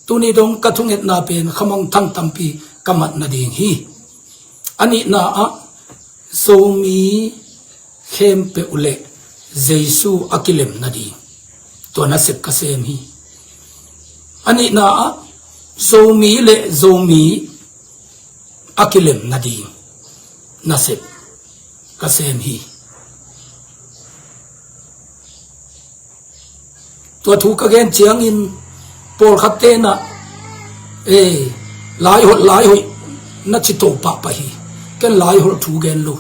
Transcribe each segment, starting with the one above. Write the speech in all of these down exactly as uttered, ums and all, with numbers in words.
Tuni dong ka thungetna pen khamangthang tampi ka mat nading hi. A nihna ah Zomi khempeuh le Jesu a kilem nading tua nasep ka sem hi. A nihna ah Zomi le Zomi a kilem nading nasep ka sem hi. Tua thu ka gen ciangin pawlkhat tenah, eh, laiholh laiholh na ci to pahpah hi. Ken laiholh thu gen lo.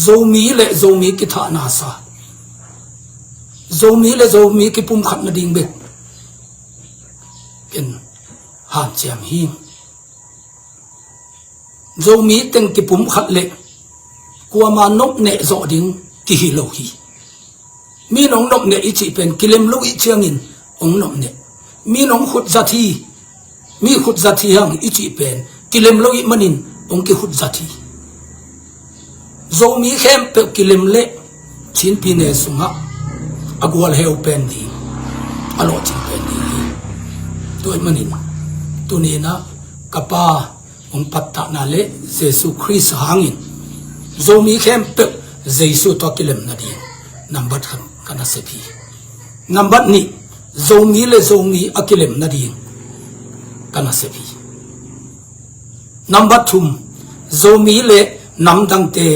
Zomi le Zomi kithahna sa, Zomi le Zomi kipumkhat nading bek ken hanciam hi. Zomi teng kipumkhat le kuama nopneh zawh ding kihi lo hi. Mi nong nopneh i cih pen kilem lo i ciangin hong nopneh. Mi nong khutzat hi, mi khutzat hi hang i cih pen kilem lo i manin hong kikhutzat hi. Zomi khempeuh kilem le Chin pyine sungah a gualheu pen ding, a lawhcing pen ding hi. Tua ahih manin tuni-in ah ka Pa hong pattahna le Jesu Khrist hangin Zomi khempeuh Jesu tawh a kilem nading nambat khat ka nasep hi. Nambat nih, Zomi le Zomi a kilem nading ka nasep hi. Nambat thum, Zomi le namdangte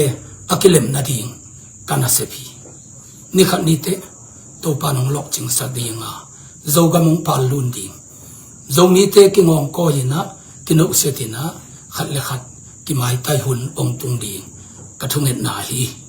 a kilem nading ka nasep hi. Nikhat niteh Topa nong lawhcingsak ding a, Zogam hong pallun ding, Zomite kingawngkawi in ah, kinohsiat in ah, khat le khat kimaitai hun hong tung ding ka thungetna hi.